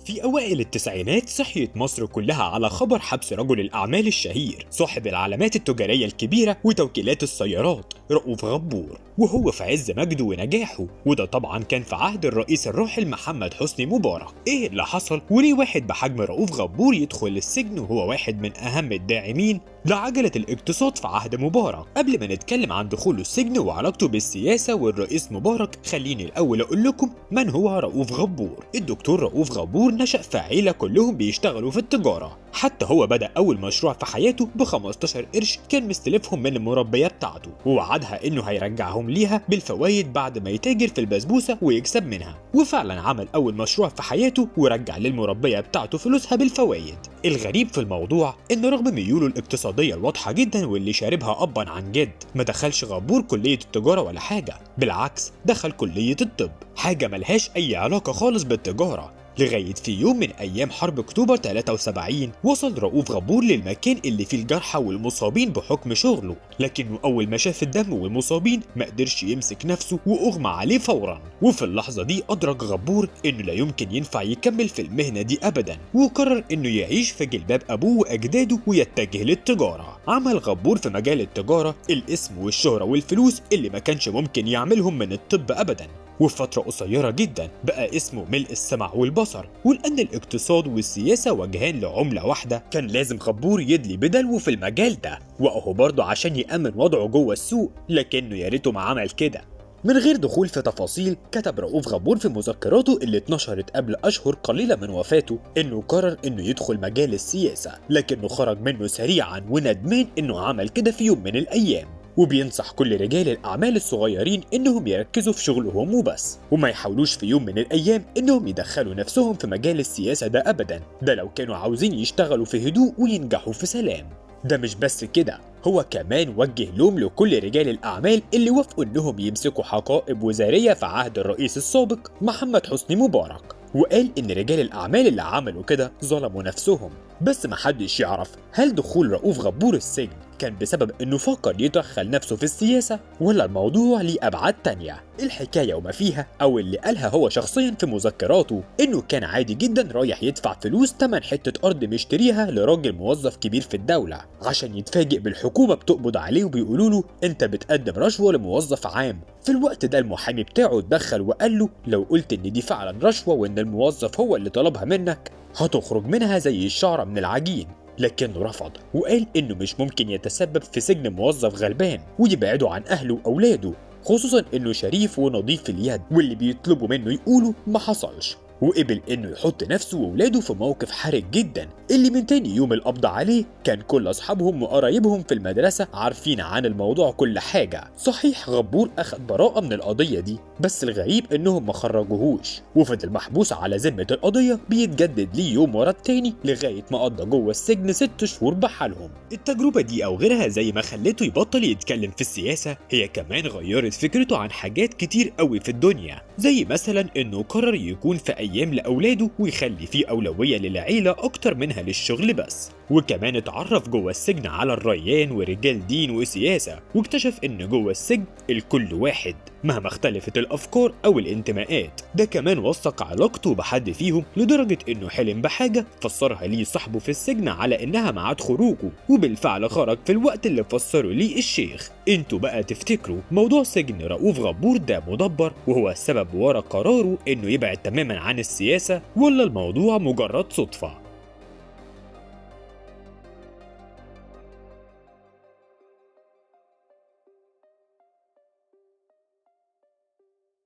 في أوائل التسعينات صحيت مصر كلها على خبر حبس رجل الأعمال الشهير صاحب العلامات التجارية الكبيرة وتوكيلات السيارات رؤوف غبور، وهو في عز مجده ونجاحه، وده طبعا كان في عهد الرئيس الراحل محمد حسني مبارك. ايه اللي حصل وليه واحد بحجم رؤوف غبور يدخل السجن وهو واحد من أهم الداعمين لعجلة الاقتصاد في عهد مبارك؟ قبل ما نتكلم عن دخوله السجن وعلاقته بالسياسة والرئيس مبارك، خليني الأول أقول لكم من هو رؤوف غبور. الدكتور رؤوف غبور نشأ في عيلة كلهم بيشتغلوا في التجارة، حتى هو بدأ أول مشروع في حياته ب 15 قرش كان مستلفهم من المربية بتاعته، ووعدها إنه هيرجعهم ليها بالفوايد بعد ما يتاجر في البسبوسة ويكسب منها، وفعلا عمل أول مشروع في حياته ورجع للمربية بتاعته فلوسها بالفوايد. الغريب في الموضوع إن رغم ميوله الاقتصادية الواضحة جدا واللي شاربها أبا عن جد، ما دخلش غبور كلية التجارة ولا حاجة، بالعكس دخل كلية الطب، حاجة ملهاش أي علاقة خالص بالتجارة. لغاية في يوم من أيام حرب أكتوبر 73 وصل رؤوف غبور للمكان اللي فيه الجرحى والمصابين بحكم شغله، لكنه أول ما شاف الدم والمصابين ما قدرش يمسك نفسه وأغمى عليه فورا. وفي اللحظة دي أدرك غبور إنه لا يمكن ينفع يكمل في المهنة دي أبدا، وقرر إنه يعيش في جلباب أبوه وأجداده ويتجه للتجارة. عمل غبور في مجال التجارة الاسم والشهرة والفلوس اللي ما كانش ممكن يعملهم من الطب أبدا، وفي فترة قصيرة جدا بقى اسمه ملء السمع والبصر. ولأن الاقتصاد والسياسة وجهان لعملة واحدة، كان لازم غبور يدلي بدلوه في المجال ده، وأهو برضه عشان يأمن وضعه جوه السوق، لكنه يا ريته ما عمل كده. من غير دخول في تفاصيل، كتب رؤوف غبور في مذكراته اللي اتنشرت قبل أشهر قليلة من وفاته إنه قرر إنه يدخل مجال السياسة، لكنه خرج منه سريعا وندمان إنه عمل كده في يوم من الأيام. وبينصح كل رجال الأعمال الصغيرين إنهم يركزوا في شغلهم وبس، وما يحاولوش في يوم من الأيام إنهم يدخلوا نفسهم في مجال السياسة ده أبدا، ده لو كانوا عاوزين يشتغلوا في هدوء وينجحوا في سلام. ده مش بس كده، هو كمان وجه لوم لكل رجال الأعمال اللي وافقوا إنهم يمسكوا حقائب وزارية في عهد الرئيس السابق محمد حسني مبارك، وقال إن رجال الأعمال اللي عملوا كده ظلموا نفسهم. بس محدش يعرف هل دخول رؤوف غبور السجن كان بسبب إنه فكر يدخل نفسه في السياسة، ولا الموضوع ليه أبعاد تانية. الحكاية وما فيها، أو اللي قالها هو شخصيا في مذكراته، إنه كان عادي جدا رايح يدفع فلوس تمن حتة أرض مشتريها لراجل موظف كبير في الدولة، عشان يتفاجئ بالحكومة بتقبض عليه وبيقولوا له أنت بتقدم رشوة لموظف عام. في الوقت ده المحامي بتاعه اتدخل وقال له لو قلت إن دي فعلا رشوة وإن الموظف هو اللي طلبها منك هتخرج منها زي الشعرة من العجين، لكنه رفض وقال إنه مش ممكن يتسبب في سجن موظف غلبان ويبعده عن أهله وأولاده، خصوصا إنه شريف ونظيف اليد واللي بيطلبوا منه يقولوا ما حصلش. وقبل إنه يحط نفسه وولاده في موقف حرج جدا، اللي من تاني يوم القبض عليه كان كل أصحابهم وقرايبهم في المدرسة عارفين عن الموضوع كل حاجة. صحيح غبور أخد براءة من القضية دي، بس الغريب إنهم ما خرجوهوش، وفضل محبوس على ذمة القضية بيتجدد ليه يوم ورا التاني لغاية ما قضى جوه السجن 6 شهور بحالهم. التجربة دي أو غيرها زي ما خلته يبطل يتكلم في السياسة، هي كمان غيرت فكرته عن حاجات كتير قوي في الدنيا، زي مثلا إنه قرر يكون في أيام لأولاده ويخلي فيه أولوية للعيلة أكتر منها للشغل بس. وكمان اتعرف جوه السجن على الريان ورجال دين وسياسة، واكتشف إن جوه السجن الكل واحد مهما اختلفت الأفكار أو الانتماءات. ده كمان وثق علاقته بحد فيهم لدرجة إنه حلم بحاجة فسرها ليه صاحبه في السجن على إنها ميعاد خروجه، وبالفعل خرج في الوقت اللي فسره ليه الشيخ. انتوا بقى تفتكروا موضوع سجن رؤوف غبور ده مدبر وهو السبب ورا قراره إنه يبعد تماما عن السياسة، ولا الموضوع مجرد صدفة؟